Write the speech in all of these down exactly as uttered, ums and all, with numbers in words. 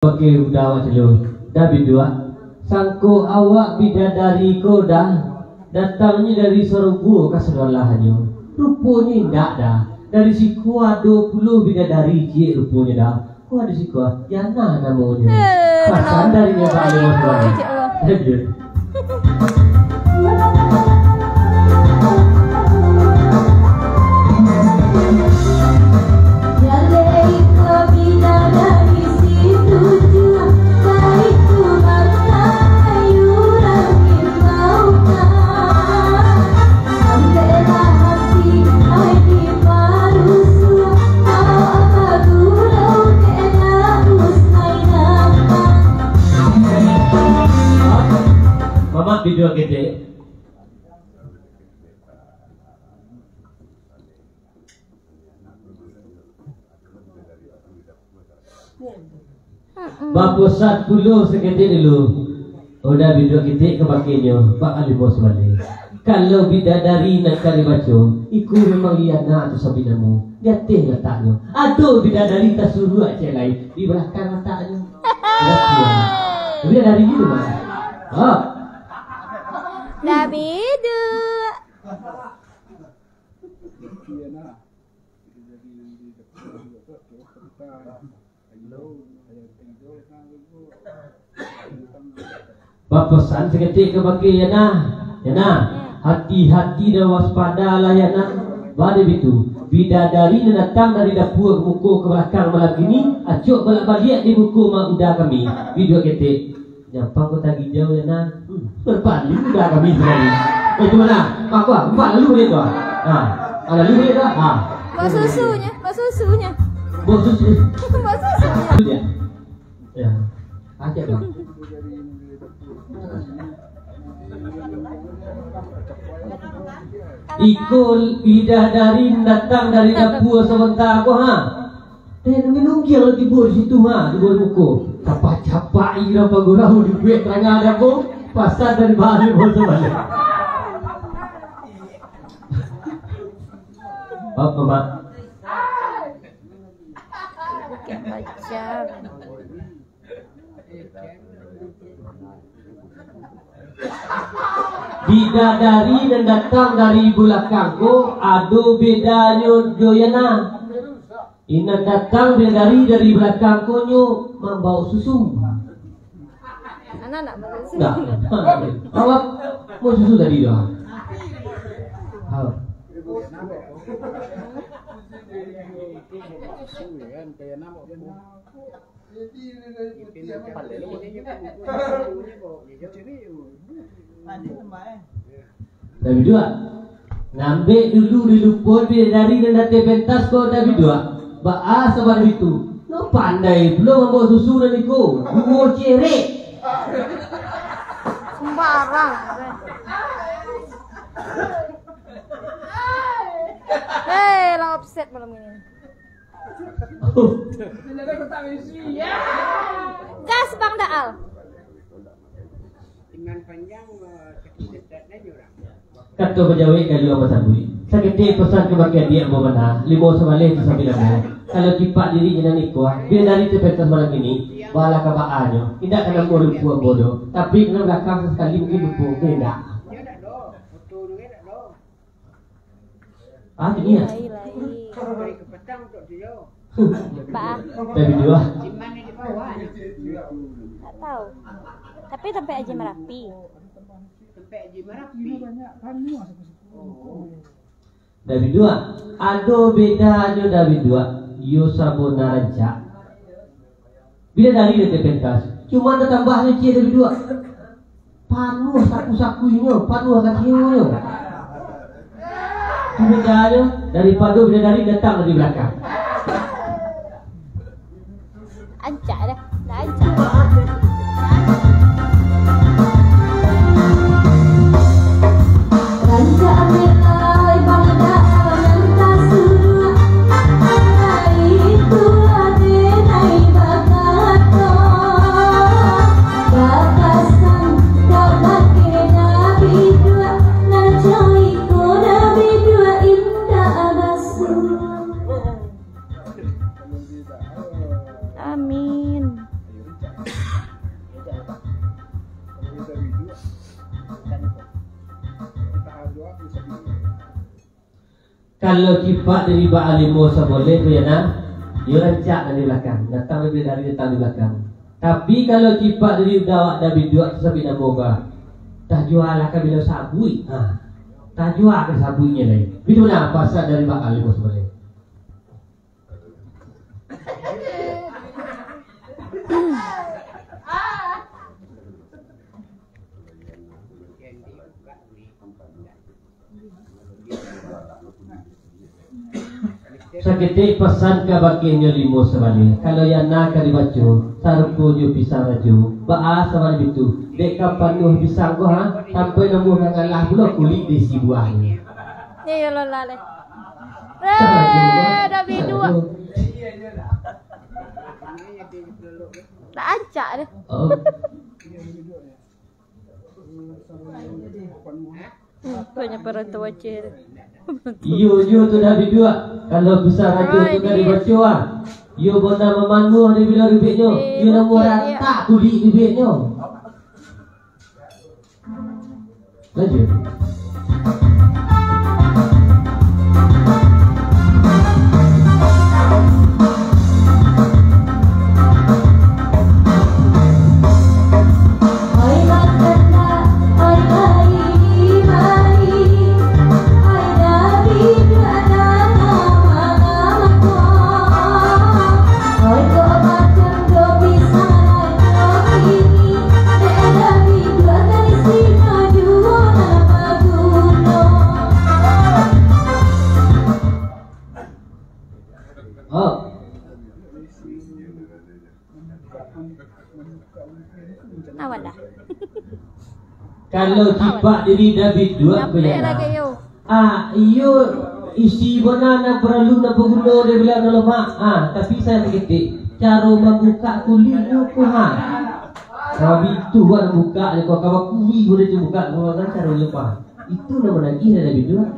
Oke, udah awak dulu. Dah biduak. Sangko awak bidadari ko dah datangnyo dari sarugo ka sagalahnyo. Ruponyo indak dah. Dari siko ado pulo bidadari ciek ruponyo dah. Ko ado siko, Yana namonyo. Eh, Pasan kenapa? Dari nyo Bali. Aduh, ya Allah. Lanjut. Mamak video ketek. Baposan pulo saketek dulu. Udah biduak ketek ka bakeh nyo, Pak Alimos baliak. Kalau bidadari nan ka dibaco, iko memang Yana tu sabinamo. Di ateh lataknyo. Ado bidadari tasuruak ciek lai, di balakang lataknyo. Bidadari gitu, Mas. Ha. Dah biduak. Baposan saketek ka bakeh Yana. Yana, hati-hati dan waspadalah Yana. Bade bitu. Bidadari nan datang dari dapua ka muko ka balakang malam kini, acok balak baliak di muko mak uda kami. Biduak ketek. Nyampang ko tagijau Yana. Hmm, berpaling uda kami sakali. Eh, tu mana? Mak ko, empat lalu baliak tu. Ha. Ah, lalu baliak tu. Ha. Bawa susunyo, bawa susunyo. Bawa susu. Bawa susunyo. Ya. Ya. Acak, Bang. Iko bidadari datang dari dapua sabanta ko, ha. Eh, nunggiang lah tibo di situ, ha, tibo di muko. Capak-capak iro pagurau di kuek tangah ado ko, pasan dari baliak baso baliak. Apa, Mak? Macam. Bidadari nan datang dari balakang ko ado bedanyo jo Yana. Inan datang bidadari dari balakang ko nyo mambaok susu. Anak nak mambaok susu. Nah, awak mau susu tadi tu. Ha. Tapi dua, ngambek dulu di lupon bidadari nan datang pentas ko, tapi dua. Baa sabar itu. No pandai pulo mambaok susu nan iko. Duo cerek. Sembarang. Hei, lah offset malam ini. Gas, Bang Daal. Kato bajawek ka lua basabuik. Saketek pasan ka bakeh adiak ambo bana, limo sabaleh tu sambilan ambo. Kalau kipak diri inyo nan ikuah, bidadari tu pentas malam kini, bala ka baanyo, indak ka namo lupo ambo doh. Tapi ka nan balakang sasakali mungkin lupo, mungkin indak. Ah, tu dia. Lai, lai. Ba. Tapi dua. Tak tahu. Tapi tampek Aji Marapi. Tapi dua. Ado bedanyo dari dua. Iyo sabana rancak. Bidadari nan pentas, cuma tatambah licik dari dua. Panuah saku-sakunyo, panuah kakinyo. Itu bedanyo daripado bidadari datang dari balakang. Ancak dah, dah ancak. Amin. Kalau cipak diri bak alimo saboleh tu, yo nah, iyo rancak dari balakang, datang dari, dari datang di balakang. Tapi kalau cipak diri dawak dabiduak tu, sabik namo ka, tajualah ka bilo sabuik. Ha. Tajual ka sabuiknyo lai. Itu nah pasal dari bak alimo saboleh. Saketek pasan ka bakeh nyo limo sabaleh, kalau yana ka dibaco, sarupo jo pisang rajo, baa sabaleh bitu, dek ka panuah pisang ko ha, sampai namuah mangalah pulo kulik di isi buahnyo. Iyo lo lah leh. Sarajo, eh, dah biduak. Dah ancak deh. Oh. Hmm, banyak perantau Aceh tu. Iyo, iyo tu dah biduak. Kalau bisa rajo tu kan dibaco ah. Iyo bona mamanuah di bilo ribeknyo. Iyo namo ratak kulik ribeknyo. Lanjut. Oh. Awan dah. Kalau cipak diri dah biduak. Ngapo lagi yo? Ah, iyo isi bona nan paralu, nan baguno, dia bilang dalam mak. Ah, tapi sayo saketek, caro mambukak kulik tu ha. Kalau bitu buat bukak je, kau kawa kulik boleh tu bukak, kau kan caro lupa. Itu namo nagih dari biduak.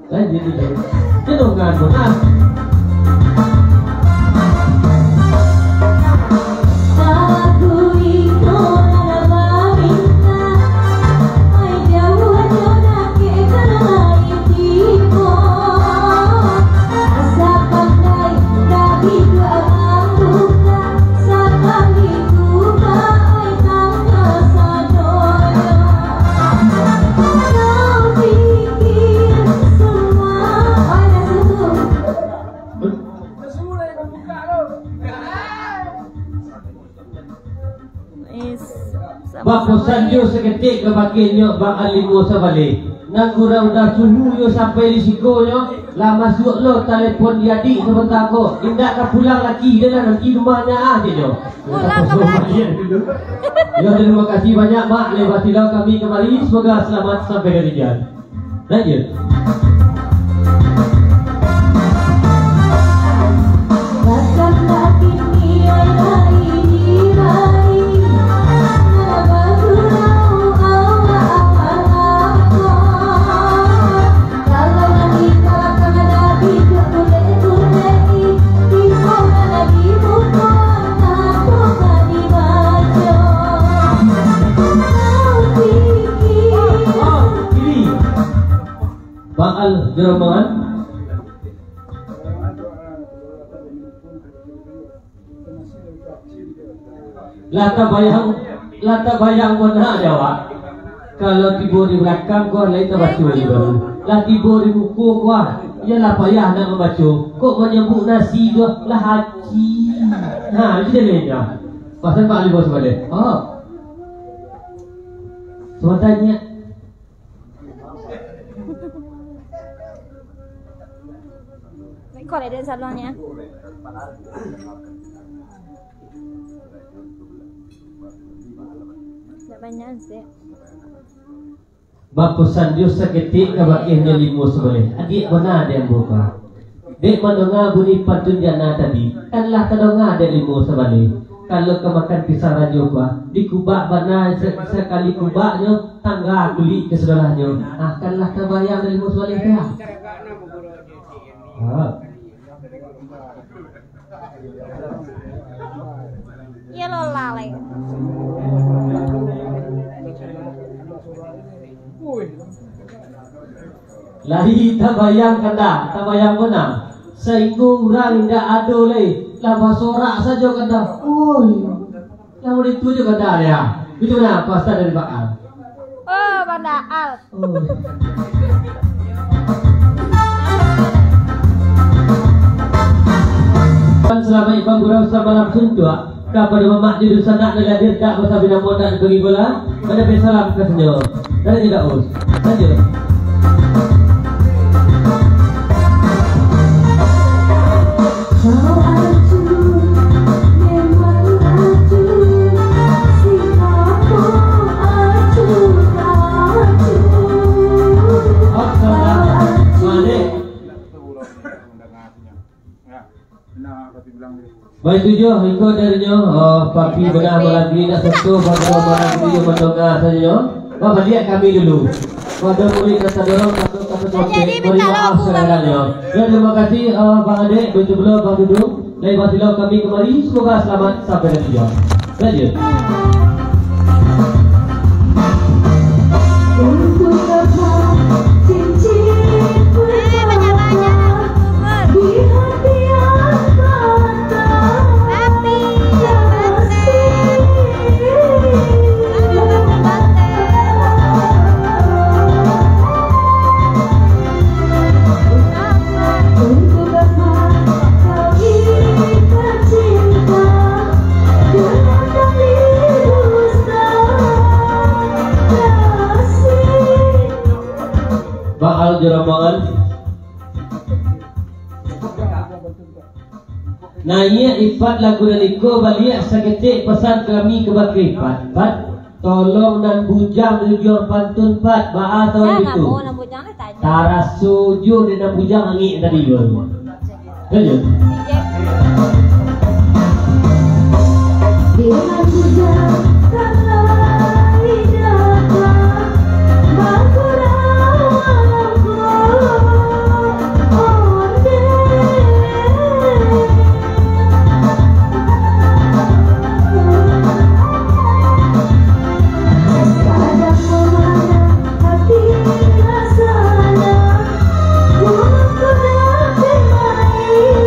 Lanjut, lanjut. Jangan, jangan. Bapasan jo saketek ka bakeh nyo bak alimo sabaleh. Nan urang dah suhu nyo sampai di siko nyo, lah masuak lo talepon di adik sabanta ko. Indak ka pulang laki, dah lah nanti rumah nyo ah, cek nyo. Pulang ka baliak. Yo, terima kasih banyak, Mak, lewat silau kami kamari. Semoga selamat sampai ka tujuan. Lanjut. Baal jo rombongan. Lah tabayang, lah tabayang bana dek awak. Kalau tibo di balakang ko, lai tabaco di baru. Lah tibo di muko ko, ah, iyo lah payah nak mambaco. Kok manyabuik nasi tu, lah haji. Ha, itu dia ni, ha. Pasal Pak Ali Bos balik. Oh. Sebenarnya Kau ada saluannya. Tak banyak sih. Bapasan jo saketek ka bakeh nyo limo sabaleh. Adiak bana dek ambo ka. Dek mandonga bunyi pantun jana tadi, kan lah tadonga dek limo sabaleh. Kalau ka makan pisang rajo ko, dikubak bana sa-, sakali kubaknyo, tangga kulik ka sabalahnyo. Ah, kan lah tabayang dek limo sabaleh tu. Ah. Iyo lo lah lai. Lai tabayang kanda, tabayang bana. Sainggo urang indak ado lai, lah basorak sajo kanda. Oi, lah mulai tu jo kanda dia. Itu nah pasan dari Bang Al. Oh, Bang Al. Oh. Salamaik bagurau samalam suntuak. Kapado mamak di dunsanak nan hadir, dak basabana modal bagi bola, madapi salam kasanyo. Dari tidak us. Lanjut. Kau acuh, memang acuh, si mako acuh, acuh. Hop, saudara. Kau acuh. Balik. Baik, tujuah, iko darinyo, oh, papi bana malam ni nak sentuh, baru malam ni mandonga sajo. Bah, baliak kami dulu. Pado murid nan tadorong, pado kata kontek, bari maaf sagadang nyo. Ya, terima kasih, eh, Bang Adek, begitu pulo Bang Dudung. Lai basilau kami kamari, semoga selamat sampai di tujuan. Lanjut. Untuk apa cincin pertama di hati yang patah? Untuk apa kau ikat cinta dengan tali dusta kasih? Bang Al jo rombongan. Naiak Ipat lagu nan iko baliak saketek, pasan kami kabake Ipat. Ipat, tolong nan bujang di ujuang pantun, Pat, baa sawan itu. Taraso jo dek nan bujang angek tadi baru. Lanjut. Dek nan bujang kan lai datang, bakurang ko onde. Sadang mamandang hati rasanya, bulan ko dapek main.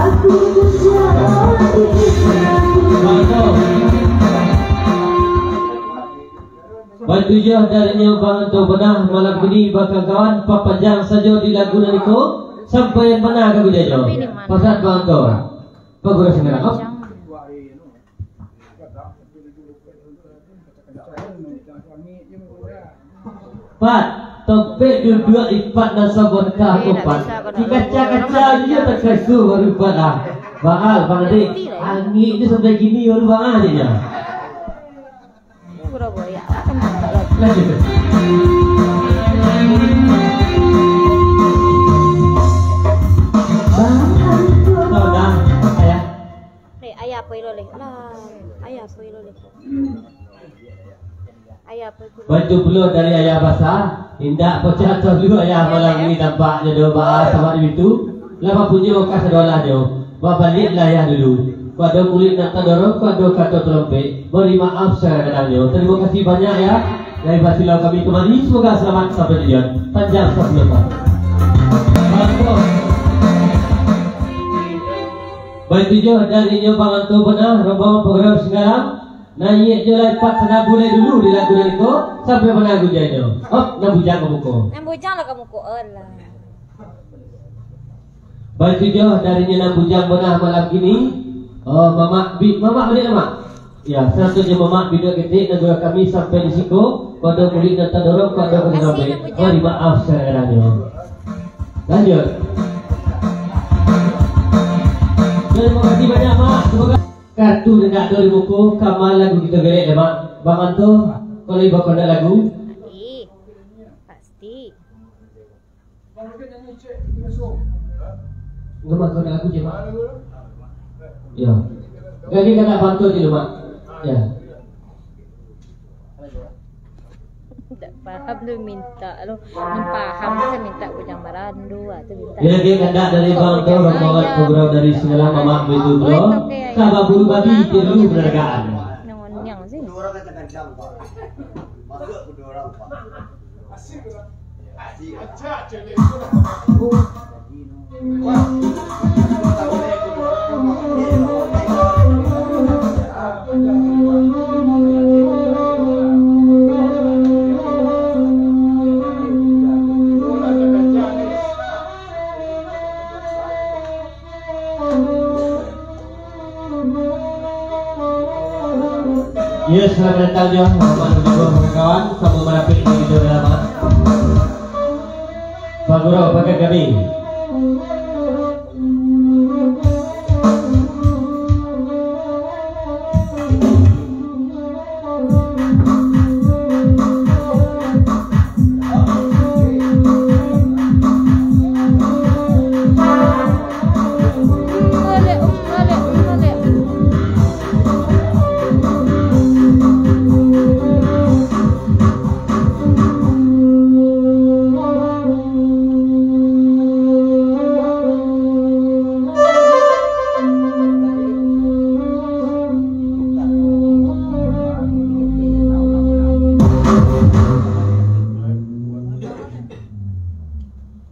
Jikalau pergi hujan, aku menjadi. Baik, tujuah darinyo Bang Anto Benah malam kini, bakawan-kawan, papanjang sajo di lagu nan iko, sampai bana ka gujanyo. Pasan Bang Anto. Bagus, Bang Anto. Pat, topek duduak Ipat nan sabarkah ko, Pat. Dikaca-kaca inyo takasuah baru, Pat, ah. Bang Al, Bang Adek, angek inyo sampai kini baru, Bang Adek, nyo. Lanjut. Sudah, ayah. Eh, ayah apa ilo leh? Lah, ayah apa ilo leh? Ayah apa ilo? Bantu pulo dari ayah basa, indak pacah tahu dulu ayah malam ni tampaknyo doh, baa samak di pintu. Lah bapunyo ka sadolahnyo, babaliaklah ayah dulu. Kok ado murid nan tadorong, kok ado kato talompek, bari maaf sagadang-gadangnyo. Tarimo kasih banyak, ya. Dari basilau kami kamari, semoga selamat sampai tujuan. Panjang sapuluah tahun. Baik, tujuah darinyo Bang Anto Benah, rombongan program Singgalang. Naiak jo lai Pat Sanabu lai dulu di lagu nan iko, sampai bana gujanyo. Hop, nan bujang ka muko. Nan bujang lah ka muko, alah. Baik, tujuah darinyo nan bujang Benah malam kini. Oh, Mamak Bi-, Mamak baliak, Mak. Ya, sarato jo Mamak Bidok Ketek nan duo kami sampai di siko, kok ado murid nan tadorong, kok ado nan talompek. Mari maaf sagadang-gadangnyo. Lanjut. Terima kasih banyak, Mak. Semoga kartu nan ado di muko, kama lagu kito belek deh, Mak. Bang Anto, kalau ibu kau nak lagu? Ih, pasti. Enggak, Mak, kau nak lagu je, Mak. Ya. Lagi kau nak bantu je, Mak. Ya. Indak paham tu minta lo. Nan paham tu minta bujang marandu, ah, tu minta. Iyo, oke, kandak dari Bang tu, rombongan pagurau dari Singgalang, Mamak, begitu, bro. Oi, oke, ya, ya. Ka baburu babi, perlu penghargaan. Nang oniang sih. Dua orang kata kandang, Pak. Masuk ke dua orang, Pak. Asik, bro. Asik. Iyo, selamat datang jo, hormat jo kawan-kawan, samo marapek di video lama. Pak Guru, pakai kami.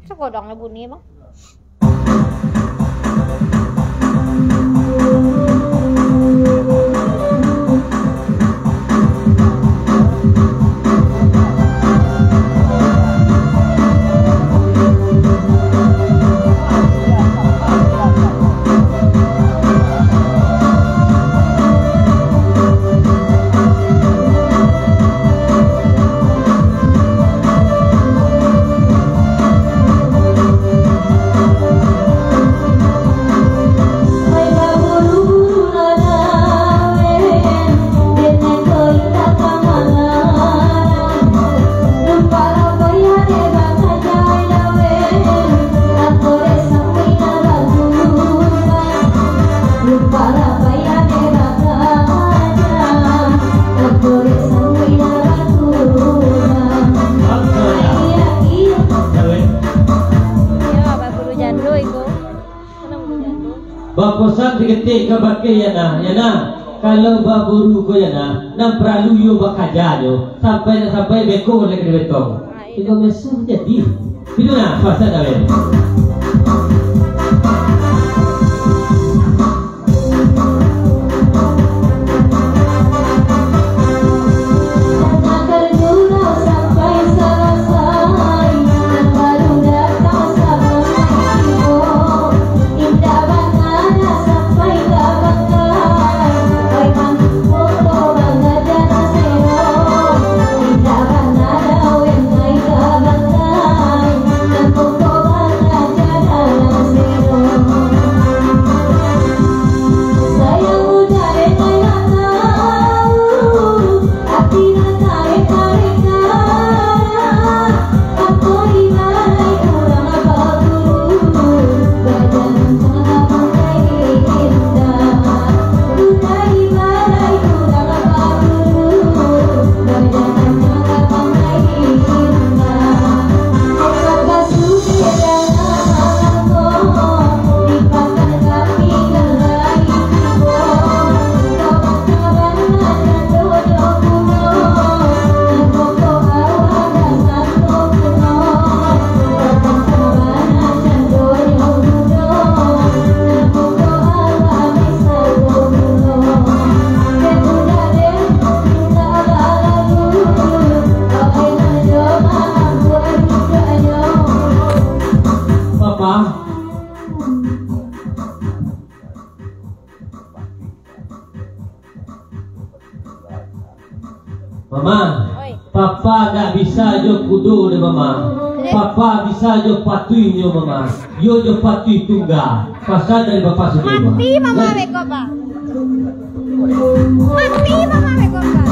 Sagodang lah bunyi, Bang. Bapasan saketek ka bakeh Yana, Yana, kalau baburu ko Yana, nan paralu iyo bakaja jo, sampai nak sampai beko lai ka dipotong. Iko masuak jadi. Itu nah, pasan awet. Papa. Mama, oi. Papa ndak bisa jo kudo deh, Mama. Deh. Papa bisa jo patuih nyo, Mama. Yo jo patuih tungga. Pasan dari Bapak Sudirman. Mati Mama beko, Pak. Mati Mama beko, Pak.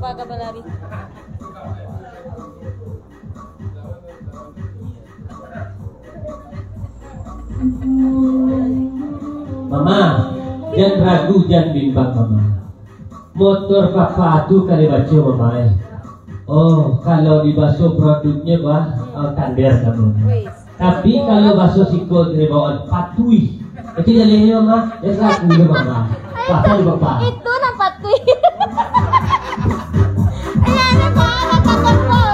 Papa ka balari. Mama, jan ragu, jan bimbang, Mama. Motor papa tu ka dibaco, Mama, eh. Oh, kalau dibaso produknyo, bah, oh, tander samo. Wih. Tapi kalau baso siko tu dibawaan patuih. Itu jaleh nyo, Mama. Jan ragu nyo, Mama. Pasal di Bapa. Itu nan patuih. Iya, ini salah takut dulu.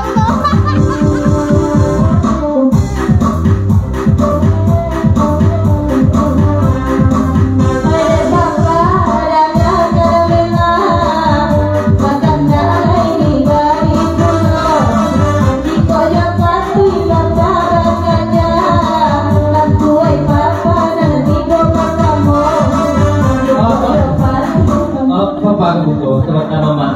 Pada Bapa, adalah karamelan, bahkan dari bari pulo. Jikok nyo patuih Bapa bakaja, bantuai Bapa nan tigo partamo. Jikok nyo patuih Bapa. Apa baru tu, terutama Mama?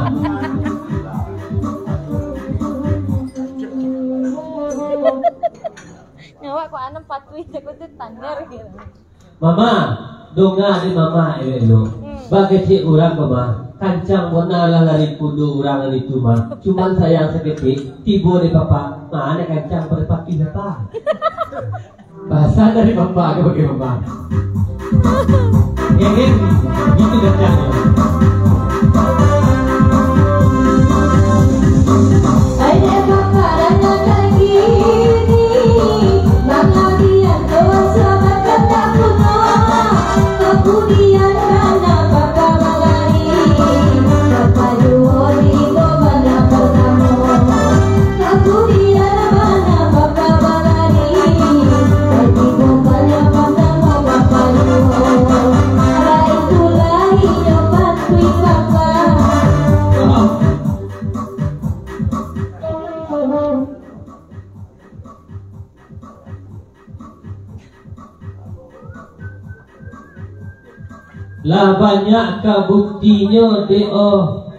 Nyawa kok anem patuih, jago tu tander gitu. Mama, donga dek Mama elok-elok. Hmm. Bakecek urang, Mama, kancang bona lah lari kudo urang itu, Ma. Cuman sayang saketek, tibo dek Papa, ma nan kancang parpaki Papa. Bahasa dari Papa ka bagi Mama. Ngehe, gitu kancang. Ayo, Papa, dangakan kini. Mangadian doso bakandak pulo, kamudian bana Papa balari, Papa juo tibo bana partamo, kamudian bana Papa balari, tibo bana partamo Papa juo, baitu lah inyo patuih Papa. Lah banyak ka buktinyo dek, oh,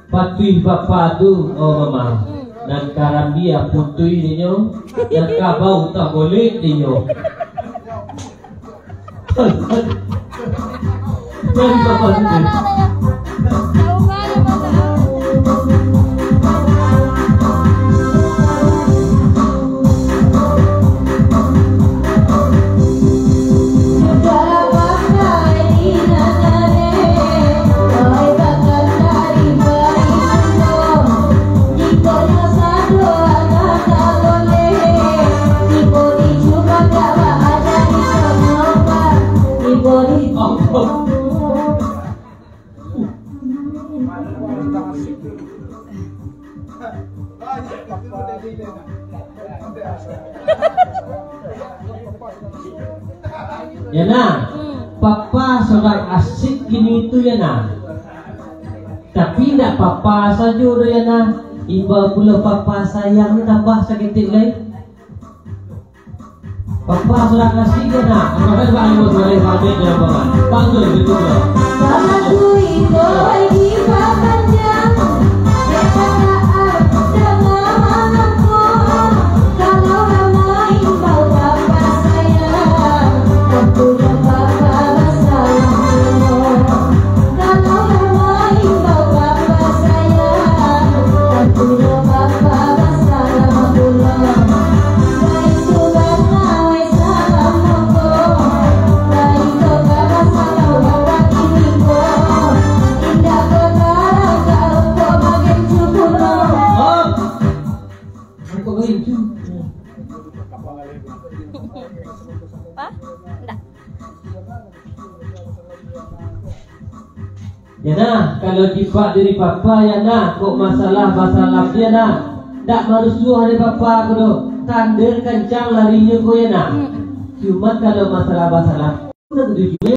patuih Papa tu, oh, Mama. Nan karambia putuih dinyo, nan kabau tak boleh dinyo. Dari Papa sendiri. Ya nah, Papa surang asik kini tu ya nah. Tapi ndak Papa sajo doh ya nah, imbau pulo Papa sayang tambah saketek lai. Papa surang asik ya nak. Apakah Pak Ibu boleh pamit ya, Bapak? Panggil gitu loh. Salah duit boy di papanjang. Dia kata ada mamaku. Kalau ramai bau papa sayang, aku dan papa basalahan. Kalau lah maimbau papa sayang, tantunyo papa basalam pulo. Baitu bana wai salam monggo, baitu ka basalam papa kini ko. Indak ko taragak ko bagencu pulo. Hah? Indak. Ya nah, kalau tipak diri papa ya nah, kok masalah basalam ya nah, ndak marusuah dek papa ko doh, tander kancang larinyo ko ya nah. Cuman kalau masalah basalam,